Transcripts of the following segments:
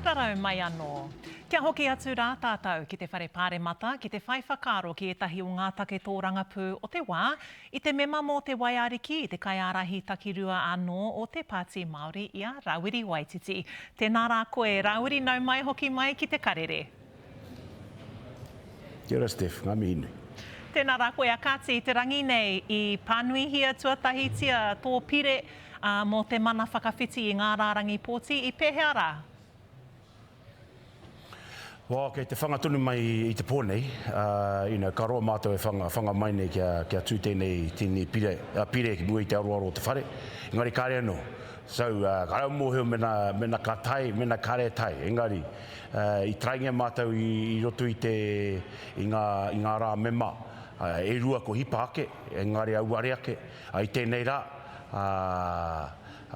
Rarau mai anō. Kia hoki atu rā tātou ki te Whare Pāremata ki te whai whakaaro ki ētahi o ngā take tōrangapū o te wā, i te mema mō Te Waiariki, i te kaiārahi takirua anō o te Pāti Māori i a Rāwiri Waititi. Tēnā rā koe, Rāwiri, nau mai hoki mai ki Te Karere. Kia ora Steph, ngā mihi nui. Tēnā rā koe a Kāti, i te rangi nei i pānuihia tuatahitia tō pire mō te mana whakawhiti i ngā rārangi pōti, i pēhea rā? Well, kei te whanga tonu mai i te pō nei, you know, ka roa mātou e whanga, whanga mai nei kia, kia tū tēnei, tēnei pire, pire ki mua i te aroaro o te whare, engari kāre anō. So, kāre au mōhio mena, mena ka tae, mena kāre e tae, engari, i taraingia mātou i, i roto i te, i ngā, i ngā rā mema, e rua ko hipa ake, engari auare ake, i tēnei rā, ā,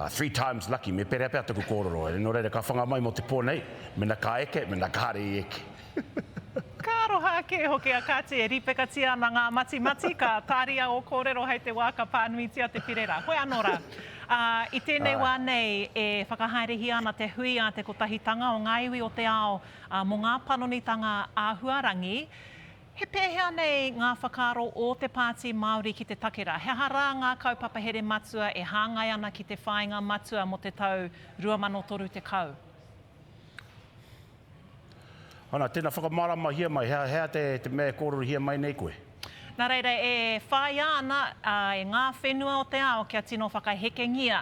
Three times lucky, me pērā pea taku kōrero. Nō reira, ka whanga mai mō te pō nei, mena ka eke, mena kāre i eke. Ka aroha ake hoki a Kāti, e rīpekatia ana ngā matimati, ka tāria ō kōrero hei te wā ka pānuitia te pire rā. Hoi anō rā, ā, i tēnei wā nei e whakahaerehia ana te hui a te Kotahitanga o ngā Iwi o te Ao mō ngā panonitanga āhuarangi, He pēhea nei ngā whakaaro ō te Pāti Māori ki te take rā? He aha rā ngā kaupapa here matua e hāngai ana ki te whāinga matua mō te tau 2030? Ana, tēnā whakamāramahia mai, he aha te, te mea e kōrerohia mai nei koe? Nā reira, e whāia ana e ngā whenua o te ao kia tino whakahekengia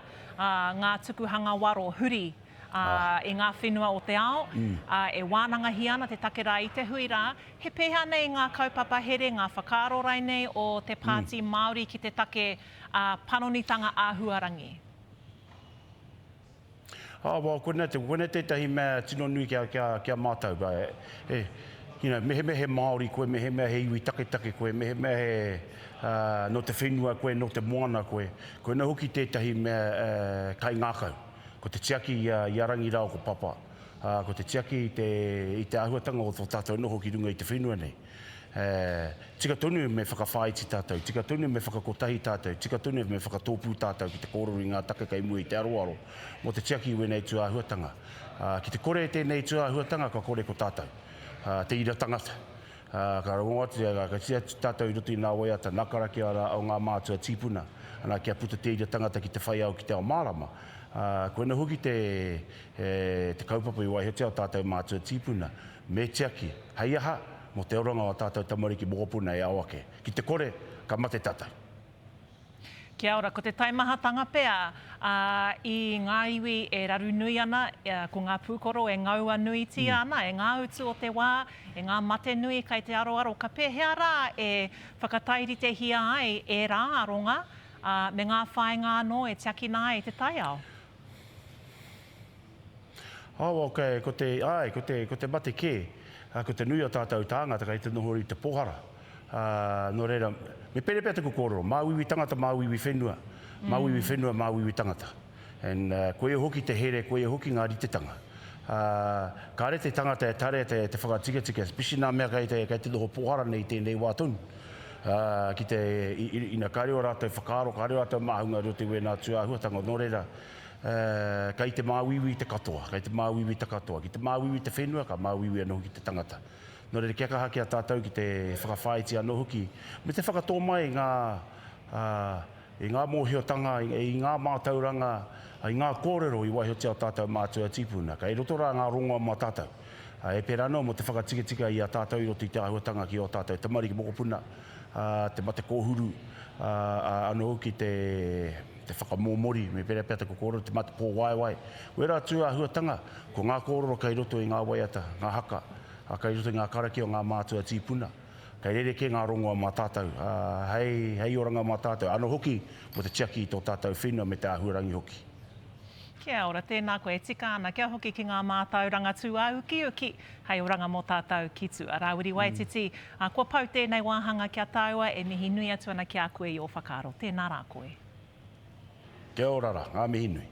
ngā tukuhanga waro huri i ngā whenua o te ao, e wānangahia ana te take rā i te hui rā, he pēhea nei ngā kaupapa here, ngā whakaaro rainei o te Pāti Māori ki te take panonitanga āhuarangi? Ah, well, koinei, koinei tētahi mea tino nui ki a, ki a, ki a mātou. E, you know, mehemea he Māori koe, mehemea he iwi taketake koe, mehemea he, uh, nō te whenua koe, nō te moana koe, koinei hoki tētahi mea uh, kaingākau. Ko te tiaki i a, i a Rangi rāua ko Papa, ā, ko te tiaki i te, i te āhuatanga o tō tātou noho ki runga i te whenua nei. E, tika tonu me whakawhāiti tātou, tika tonu me whakakotahi tātou, tika tonu me whakatōpū tātou ki te kōrero i ngā take kei mua i te aroaro mō te tiaki i wēnei tūāhuatanga. Ā, ki te kore tēnei tūāhuatanga ka kore ko tātou, ā, te ira tangata. Ā, ka rongo atu, ka kite atu tātou i roto i ngā waiata, ngā karakia o ngā mātua tīpuna, ana, kia puta te ira tangata ki te whai ao ki te ao mārama. Ā, koina hoki te, te kaupapa i waihotia o tātou mātua tīpuna, me tiaki, hei aha, mō te oranga o ā tātou tamariki mokopuna e ao ake. Ki te kore, ka mate tātou. Kia ora, ko te taimahatanga pea i ngā iwi e raru nui ana, ko ngā pūkoro e ngaua nuitia ana e ngā utu o te wā, e ngā mate nui kai te aroaro, ka pēhea rā e whakatairitehia ai ērā aronga me ngā whāinga anō e tiakina ai te taiao? Oh, ok, ko te, āe, ko te, ko te mate kē, ko te nui o tātou tāngata kei te noho i te pōhara. Ā, nō reira, me pēnei pea taku kōrero, māuiui tangata, māuiui whenua, māuiui whenua, māuiui tangata. And, koia hoki te here, koia hoki ngā ritetanga. Ā, kāre te tangata e tarea te, te whakatikatika, especially nā mea kei te, kei te noho pōhara nei i tēnei wā tonu. Ā, ki te, i, i, ina kāre ō rātou whakaaro, kāre ō rātou māhunga i roto i wēnā tūāhuatanga, nō reira, Ā, kei te māuiui te katoa, kei te māuiui te katoa. Ki te māuiui te whenua, ka māuiui anō hoki te tangata. Nō reira, kia kaha ki a tātou ki te whakawhāiti anō hoki, me te whakatō mai i ngā, ā, i ngā mōhiotanga, i ngā mātauranga, i ngā kōrero i waihotia o tātou mātua tīpuna. Kei roto rā ngā rongoa mā tātou. Ā, e pērā anō mō te whakatikatika i a tātou i roto i te āhuatanga ki ō tātou tamariki mokopuna, ā, te mate kōhuru, ā, ā, anō hoki te, te whakamōmori, me pērā pea taku kōrero, te mate pōwaewae. Wērā tūāhuatanga, ko ngā kōrero kei roto i ngā waiata, ngā haka, ā, kei roto i ngā karakia o ngā mātua tīpuna. Kei rerekē ngā rongoa mā tātou, ā, hei, hei oranga mā tātou, anō hoki mō te tiaki i tō tātou whenua me te āhuarangi hoki. Kia ora, tēnā koe, e tika ana kia hoki ki ngā mātauranga tūāukiuki hei oranga mō tātou ki tua. Rāwiri Waititi, ā, kua pau tēnei wāhanga ki a tāua, e mihi nui atu ana ki a koe i ō whakaaro. Tēnā rā koe. Kia ora rā, ngā mihi nui.